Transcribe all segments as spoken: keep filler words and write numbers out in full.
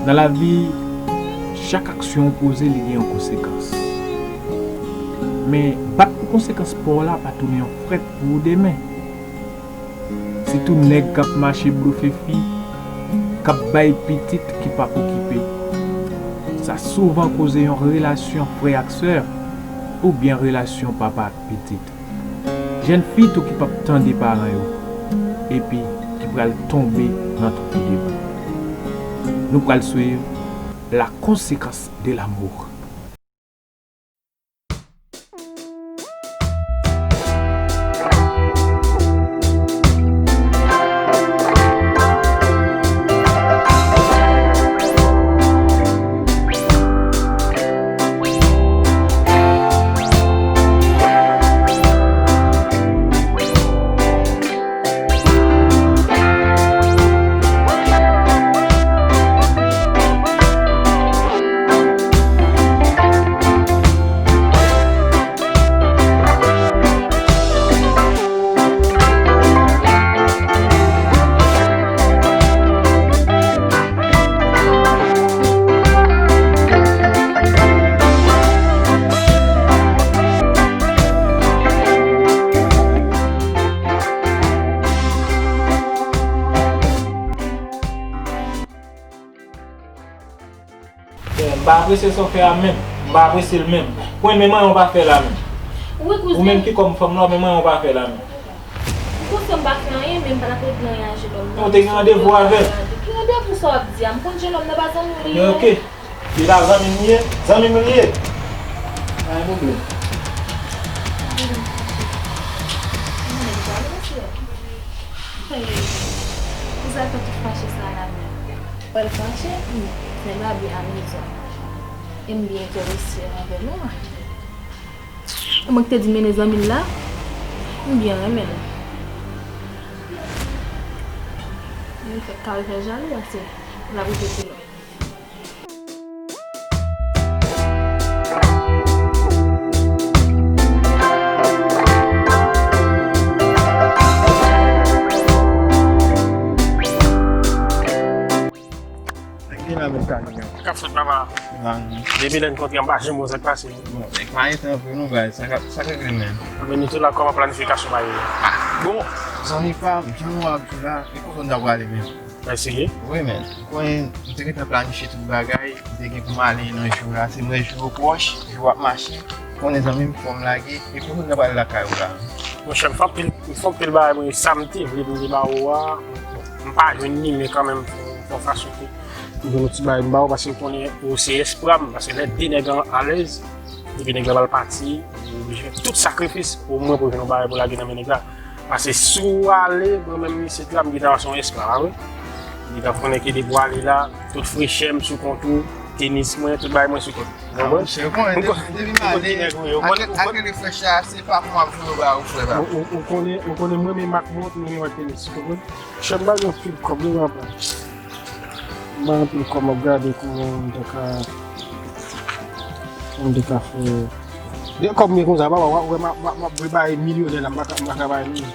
Nan lavi, chak aksyon w poze, li gen yon konsekans. Men, bat pou konsekans pa w la pa tounen yon frèt pou ou demen. Sitou nèg k ap mache blofe fi, k ap bay pitit ki p ap okipe. Sa souvan koze yon relasyon frè ak sè, oubyen relasyon papa ak pitit. Jèn fi tou ki p ap tande paran yo, epi ki pral tonbe nan twou de bou. Nou pral swiv la conséquence de l'amour. M pa apresye sa w fè a menm. M pa apresye l menm. Pou mwen menm, anyen w pa fè la menm. Wi, kouzen. Ou menm ki kòm fanm la, menm anyen w pa fè la menm. Ou panse m pa fè anyen, men m pa t ap regle anyen a jenòm nan. Ou te gen randevou avè l. Ki randevou sa w ap di a? M konn jenòm nan pa zanmi w li ye. Men oke. Li pa zanmi m li ye? Zanmi m li ye. Pa gen pwoblèm. Kouzen, fè tout fache sa la menm. Wè l fache? M fè labi amizan. E m byen enterese avè nou. E mwen ki te di mennen zanmi l la, m byen renmen l. Men fèk kare fè jalou, paske l ap rete pi lwen. Ki la menm ka li menm? K ap fèt papa? Depi lè n kontre an pa janm wè sa k pase. Bon, nèg pa entan vre non, guys. Sa k ap, sa k regle menm? Anben, nou tou la, kòman planifikasyon bagay yo? Ah, bon, zanmi pa m, jan nou ap di la, e kote n ta prale menm? Mwen serye? Wi, men. Ou konnen, m te gentan planifye tout bagay, m te gen pou m ale nan jou la. Se mwen jou yo pwòch, jou ap mache. Ou konnen zanmi m, fò m lage. E kote n ta prale lakay ou la? Monchè, m fè anpil, m fè anpil bagay, mwen, sa m te vle pou m te ba ou a, m pa jwenn li, men kanmenm, fè yon fason ke m jwenn yon ti bagay m ba ou, paske m konnen ou se espwa m, paske lè de nèg an alèz, epi nèg la pral pati, ou oblije fè tout sakrifis, omwen pou jwenn yon bagay pou lage nan men nèg la. Paske si w ale, mwen menm isit la, m gentan se yon esklav, wi. M gentan konnen ke depi w ale la, tout frechè m sou kont ou, tenis mwen, tout bagay mwen sou kont ou. Ou konprann? Monchè, ou konnen, depi, depi m ale, ak, ak refrèch la, se pa pou m ap jwe ba ou, frè pa m. Ou, ou, ou konnen, ou konnen mwen menm ak mont, mwen menm ak tenis, ou konprann? Monchè, m pa gen anpil kòb, non, papa. M pa gen anpil kòb, m ap gade kòman m ta ka, kòman m ta ka fè. Gen kòb mwen konsa, papa, w ap wè m ap, m ap, m ap vle bay milyonè la, m pa ka, m pa ka bay li.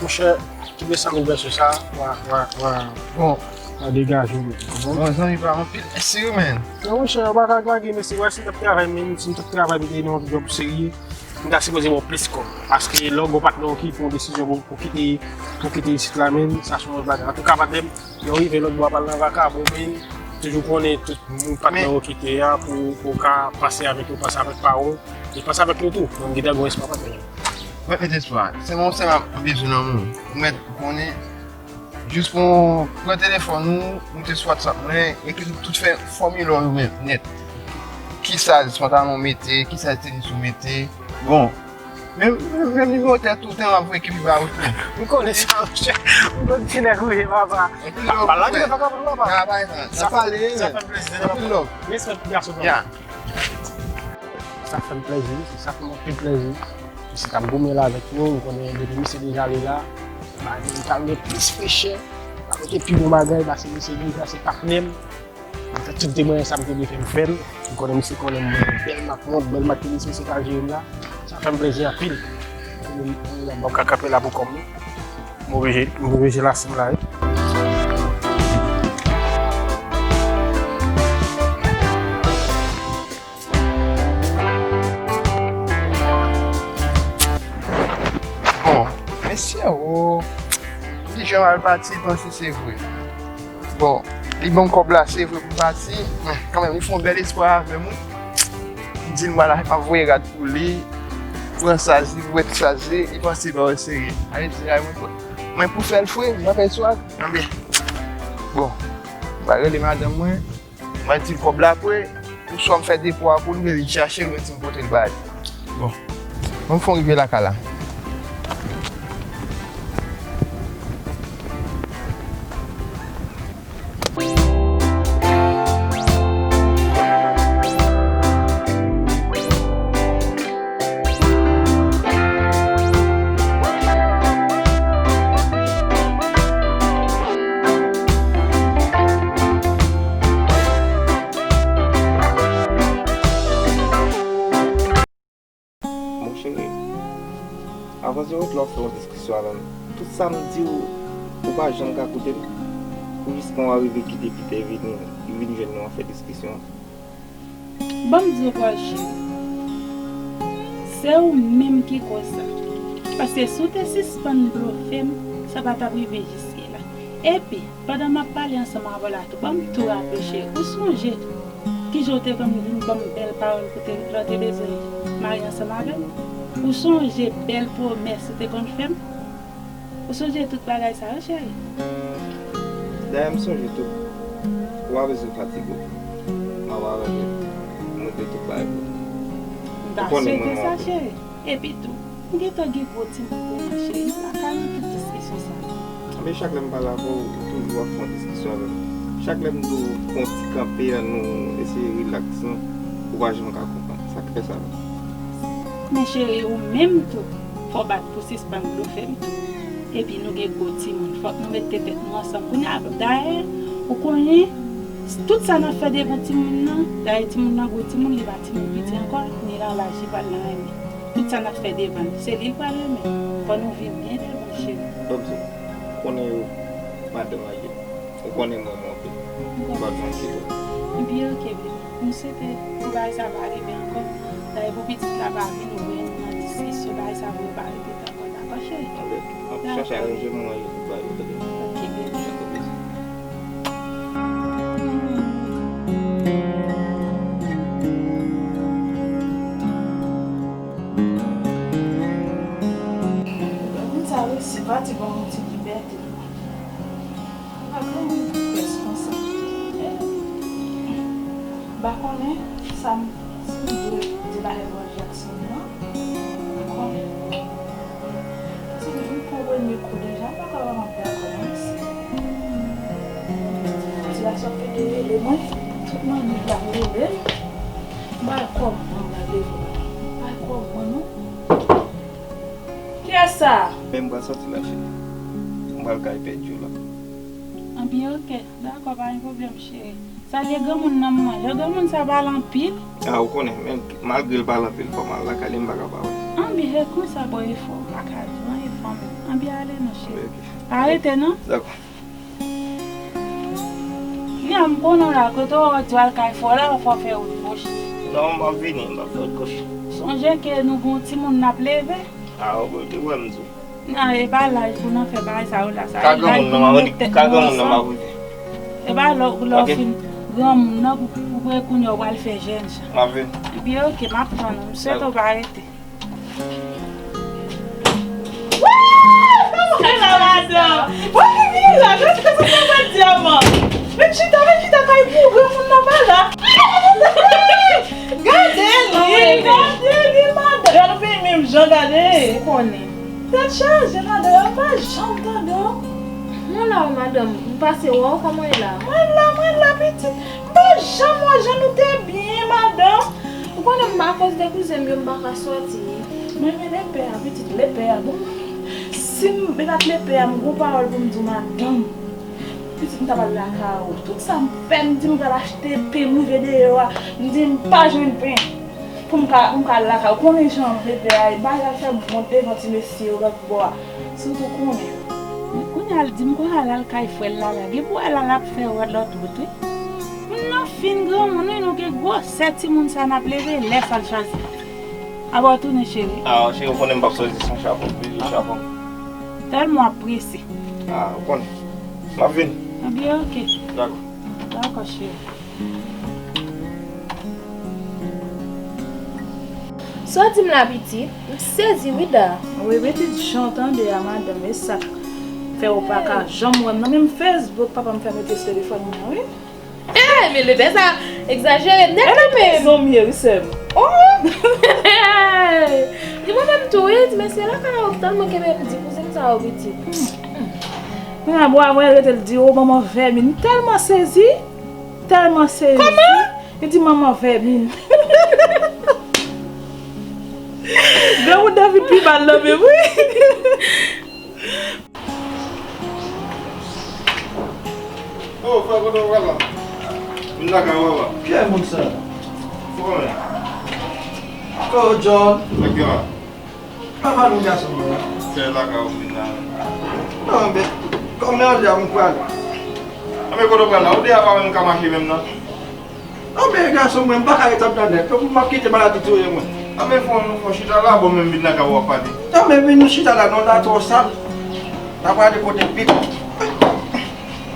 Monchè, kenbe san mil vèso sa, w a, w a, w a, bon, w a degaje w, bon. Bon, zanmi pa m anpil, mèsi wi, man. Non, monchè, w pa ka lage, mèsi, wè, si m t ap travay, men, si m t ap travay, m te nan yon djòb serye. M ta sipoze ba w plis kòb. Paske lè w gen yon patnè w ki pran yon desizyon pou, pou kite, pou kite isit la, men, sa se yon lòt bagay. Antouka, patnè m, lè w rive lòt bò a, pa al nan vakabon, men, toujou konnen tout moun patnè w kite a, pou, pou w ka panse avèk yo, panse avèk paran w, e panse avèk nou tou. Donk, gentan gen yon espwa patnè m. Mwen mete espwa. Se mwen sèlman m bezwen nan moun. Ou mèt konnen, jis pou pran telefòn ou, ou te sou WhatsApp mwen, ekri tout, tout fè fòmilè w yo men, nèt. Ki size pantalon w mete, ki size tenis ou mete. Bon, menm, menm, menm nimewo tèt ou, te m ap voye ekipi ba ou tou. M konnen sa, monchè. M konn ti nèg ou ye, papa. Epi lè w... Pa lage, papa, papa. Sa pa ekzan. Sa pale, sa fè m plezi, anpil love. Respè pou gason, papa. Ya. Sa fè m plezi, se sa fè m anpil plezi. Misye t ap goumen la avèk nou, m konnen depi misye deja ale la, bagay m ta gen plis frechè, m ap mete pi bon bagay, paske misye deja se patnè m. M fè tout temwayaj sa m te vle fè, m fè l. M konnen misye konnen mwen, bèl mak mont, bèl mak tenis, misye ka jere m la. Sa fè m plezi anpil. M, m, m, m ka kanpe la pou kò m. M oblije, m oblije lase m la, wi. Jan al pati, li panse se vre. Bon, li ban m kòb la, se vre pou m pati, men kanmenm, li fè yon bèl espwa avè m, wi. Li di l m pral, m ap voye rad pou li, pran saz li, pou wè tout saz li, li panse pa wè serye. Ale di, ay, mwen, mwen pou fè l fre, m pa fè swa. Anben, bon, m pral rele madanm mwen. Mwen di l kòb la pre, oswa m fè depo a pou l, oubyen li chache l, mwen di m pote l ba li. Bon, bon, m fon rive lakay la. Mon cheri, avan zero lè w fè yon diskisyon avè m, tout sa m di w, ou pa janm ka koute m. Pou jis kan w arive kite Pita vini, vin jwenn nou an fè diskisyon. Ban m di w, Paul cheri, se ou menm ki koz sa. Paske si w te sispann blofe m, sa pa t ap rive jiske la. Epi, pandan m ap pale ansanm avè w la tou, ban m tou raple w, cheri. Ou sonje kijan w te konn vin ban m bèl pawòl kote lè w te bezwen marye ansanm avè m? Ou sonje bèl pwomès ou te konn fè m? Ou sonje tout bagay sa yo, cheri? Dayè, m sonje tout. Ou pa bezwen fatige w. M ap aranje m. M regle tout bagay pou ou. M ta swete sa, cheri. Epi tou, m gentan gen gwo timoun kounye a, cheri. M pa ka nan tout diskisyon sa yo. Men chak lè m pale avè w, ou toujou ap fè yon diskisyon avè m. Chak lè m di w pran yon ti kanpe, ann nou eseye rilaks, non, ou pa janm ka konprann. Sa k fè sa menm? Men cheri, ou menm tou, fò w bat pou sispann blofe m tou. Epi nou gen gwo timoun, fòk nou mete tèt nou ansanm. Kounye a, dayè, ou konnen, tout sa n ap fè devan timoun nan, dayè timoun nan gwo timoun, li pa timoun piti ankò, ni nan laj li pral nan renmen. Tout sa n ap fè devan l, se li l pral renmen. Fò nou viv byen devan l, cheri. Ban m di w, ou konnen yo, madanm ak yo. Ou konnen m renmen w anpil. M p ap janm kite w. Ebyen, oke, bebe. M swete pou bagay sa pa rive ankò. Dayè, pou pitit la pa vin, ou wè nou nan diskisyon, bagay sa pou yo pa repete ankò, dakò, cheri? Anben, m ap chache aranje moun an yo pou ba yo, tande? Oke, bebe. Dakò, bebe. Moun sa resi pati ban m yon ti libète. Pa granmoun ki pès konsa. M pa konnen sa m, si m dwe di l avè bò Jackson nan. M pa konnen. Si m vin pran premye kou deja, m pa ka vrèman dakò non, mesye. Ti a sot te rele mwen, tout mannèv la rele. M pa wè kòman m pral leve. M pa wè kòman non. Kiyès sa? Men m pral sòti la, cheri. M pral kay pèdi w la. Anben, oke. Dakò, pa gen pwoblèm, cheri. Salye granmoun nan, m manje. Granmoun sa pale anpil. A, ou konnen, men malgre l pale anpil, fò m al lakay li, m pa ka pa wè. Anben, e konsa, bon, e fò, m pa ka di w anyen, fanmi. Anben, ale non, cheri. Anben, oke. Pa rete, non? Dakò. Nya, m konnen w la, kote w di w al kay fò la, fò w fè wout goch. Non, m ap vini, m ap fè wout goch. Sonje ke nou gen yon timoun n ap leve. A, ou te wè m di w. Nan, e pa laj pou n ap fè bagay sa yo la. Sa ka granmoun nan, m ap rive. E pa lè, lè w fin granmoun nan, pou, pou kounye a w pral fè jèn jan. M ap vini. Ebyen, oke, m ap tann ou. M swete w pa rete. Wouy! Kòman w ye la, madanm? Wouy, ki vin la? Gade sa, sa, sa, sa, dyaman. Men chita, men chita, kay pou granmoun nan pa la. Gade li, gade li, madanm. Gade, nou vini menm jan, gade. Ou konnen. Tèt chaje, madanm, m pa janm tande w. Mwen la wi, madanm, m pase wè w, kòman w ye la? Mwen la, mwen la, pitit. M pa janm wè jan nou te byen, madanm. Ou konnen m pa akoz de kouzen m yo, m pa ka sòti. Mwen, men lepè a, pitit, lepè a, bon. Si m, men ak lepè a, m gon pawòl pou m di w, madanm. Pitit, m ta pral lakay ou. Tout sa m fè, m di m pral achte pen, m rive deyò a, m di m pa jwenn pen. Pou m ka, pou m ka al lakay ou. Konnen jan lepè a ye, bagay la fè m wont devan ti mesye yo lòt bò a. Si w te konnen. Men kounye a l di m konsa l al kay frè l la, la. Gen pou wè la, l ap fè wòt lòt wout, wi. Moun nan fin granmoun, wi, nou gen gwosè timoun sa n ap leve, lè sa l chwazi. Apa w tounen, cheri? A, cheri, ou konnen m p ap sòti san chapo, m bezwen chapo. Tèlman w ap prese. Ah, ou konnen. M ap vini. Ebyen, oke. Dakò. Dakò, cheri. Sa w di m la, pitit? M sezi, wi, Da. Wi, pitit, jan w tande a, madanm, e sa k fè w pa ka janm wè m nan menm Facebook, papa m fè mete sou telefòn mwen, wi. Eh, men lepè sa egzajere nèt kanmenm. Zanmi, wi, sè m. Oh! Li mande m tou, wi, di, mesye lakay la, ou tèlman kenbe m di kouzin sa yo, pitit. Mwen a bwa mwen rete l di, o, manman vèmin. M tèlman sezi, tèlman sezi. Kòman? Li di, manman vèmin. Granmoun David pi mal nan menm, wi. Oh, frè, kote w pral la? Vin lakay ou, papa. Kiyès moun sa? Fò men. Oh, John. Nèg yo a. Papa nou gason mwen. Kiyès lakay ou vin la? Non, men, kòm mwen anlè a, mwen prale. A, men kote w pral la? Ou deyò pa menm ka mache menm, non? Anben, gason mwen, m pa ka ret anndan nèt. Fòk m ap kite maladi touye mwen. Anben, fò, fò chita la, bon, menm vin lakay ou ap pale. Anben, vin nou chita la, non, la twò sal. N a prale kote pit.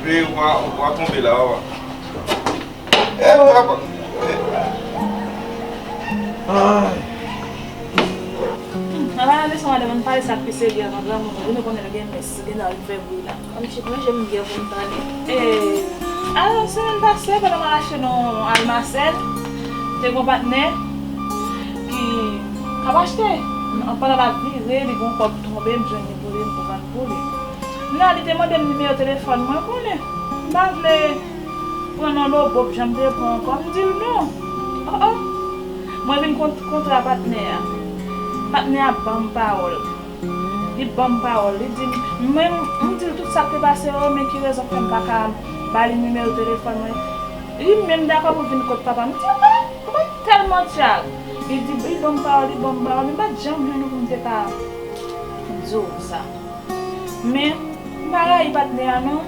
Anben, w a, w a tonbe la, w a. Eh, papa. Ay. Hmm, ala leson madanm, ann pale sa k pi serye avan granmoun, nou konnen l gen mès, gen nan fè bri la. Kòm chif manje m byen pou m pale. E, a, semèn pase, pandan m al achte nan Almacen, te gon patnè ki k ap achte. Pandan l ap vire, li gon kòb tonbe, m jwenn li pou li, m pou vann pou li. Kounye a, li te mande m nimewo telefòn mwen, konnen. M pa vle pran nan lobo, jan m te pran ankò. M di l non. Oh, oh. Mwen vin kont-, kontre a patnè a. Patnè a ban m pawòl. Li ban m pawòl, li di m, mwen, m di l tout sa k te pase yo, men ki rezon k fè m pa ka ba li nimewo telefòn mwen. Li menm dakò pou vin kot papa m. M di, ah, papa m tèlman tchak. Li di, li ban m pawòl, li ban m pawòl, men m pa t janm jwenn ou pou m te ka di w sa. Men, m pa rayi patnè a non.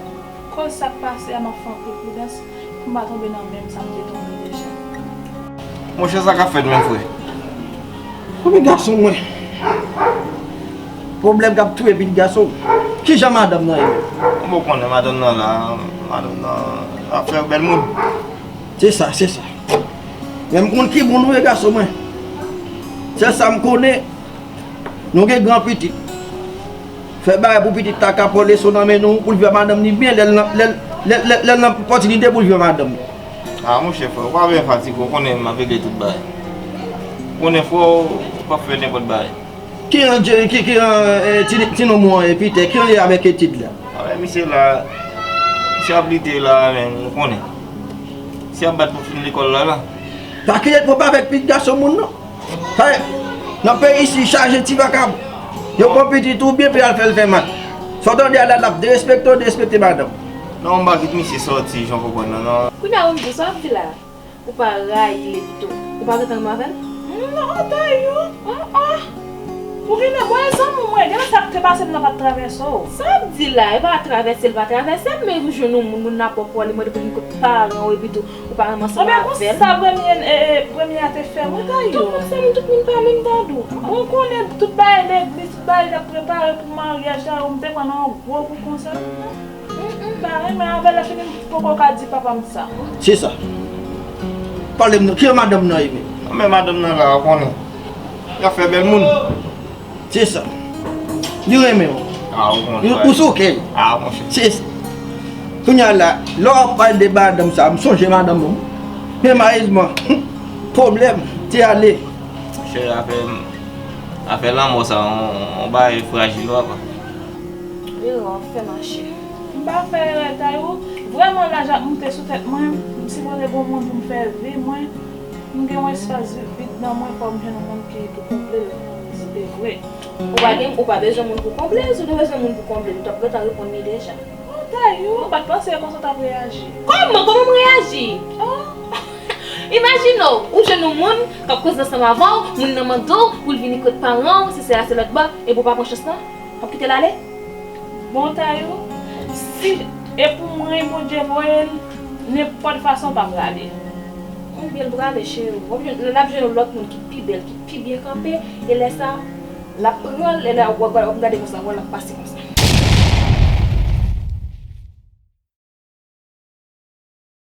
Koz sa k pase a, m ap fè anpil pridans pou m pa tonbe nan menm sa m te tonbe deja. Monchè, sa k ap fèt menm, frè? Kòm gason mwen. Pwoblèm k ap touye pitit gason. Kijan madanm nan ye? Bon, ou konnen madanm nan la, madanm nan ap fè bèl moun. Se sa, se sa. Men m konn ki moun ou ye, gason mwen. Sèl sa m konnen, nou gen gran pitit. Fè bagay pou pitit la ka pran leson nan men nou, pou l viv ak madanm li byen, lè l nan, lè l, lè, lè, lè l nan opòtinite pou l viv ak madanm li. Ah, monchè, frè, ou pa bezwen fatige, ou konnen m ap regle tout bagay. Ou konnen, frè, ou p ap fè nenpòt bagay. Ki jan, ki, ki jan, eh, ti, ti nonm ou an ye, Pitè, ki jan l ye avèk etid la? Ah, men misye la, misye ap lite la, men ou konnen. Misye ap bat pou fin lekòl la, la. Pa kite twòp avèk pitit gason moun, non. Sa, nan peyi isi chaje ti vakabon. Yo pran pitit ou byen pou y al fè l fè mat. Sa w tande a la, l ap derespekte w, derespekte madanm. Non, m pa kite misye sòti, jan w konprann nan, non. Kounye a ou di sa w ap di la. Ou pa rayi Lepto. Ou pa gentan renmen avè l? Non, Dayou. Ah, ah. Ou vin nan bwè zanmi mwen. Gen sa k te pase m nan pa t travèse w. Sa w ap di la, e pa travèse l pa travèse m, men ou jwenn yon moun, moun nan pran pou li mande pou vin kot paran w, epi tou, ou pa renmen ansanm avè l. Ebyen, konsa premye, e, e, premye a te fè mwen, Dayou. Tout moun se moun, tout moun pa menm, Dadou. Ou konnen tout bagay legliz, tout bagay k ap prepare pou maryaj la, ou m te pran nan yon gwo kou konsa. Mm, mm, m pa renmen avè l, lè fini m poko ka di papa m sa. Se sa. Pale m non, ki jan madanm nan ye menm? Men madanm nan la, ou konnen. Y ap fè bèl moun. Se sa. Li renmen w. Ah, ou konnen. Ou, ou souke l. Ah, monchè. Se sa. Kounye a la, lè w ap pale de madanm sa, m sonje madanm mwen. Men malerezman, pwoblèm, te ale. Monchè, afè, afè lanmò sa, yon, yon bagay frajil, papa. Erè w ap fè, machè. M pa fè erè, Dayou. Vrèman, laj ap moute sou tèt mwen. M sipoze gon moun pou m fè vi mwen. M gen yon espas vid nan mwen, fò m jwenn yon moun ki pou konble l. Se te vre. Ou pa gen, ou pa bezwen moun pou konble l. Si w te bezwen moun pou konble l, ou t ap gentan reponn li deja. Oh, Dayou, ou pa t panse e konsa w t ap reyaji. Kòman? Kòman m reyaji? Oh. Imajine w, ou jwenn yon moun k ap koze ansanm avè w, moun nan mande w pou l vini kot paran w, se sèl a se lòt bò, epi w pa pran chans lan, w ap kite l ale? Bon, Dayou, si e pou mwen Bondye voye l, nenpòt fason pa prale. Konbyen l prale, cheri? W ap jwenn, l ap jwenn yon lòt moun ki pi bèl, ki pi byen kanpe, e lè sa, l ap pran l, e lè w ap, w ap gade konsa, w ap pase konsa.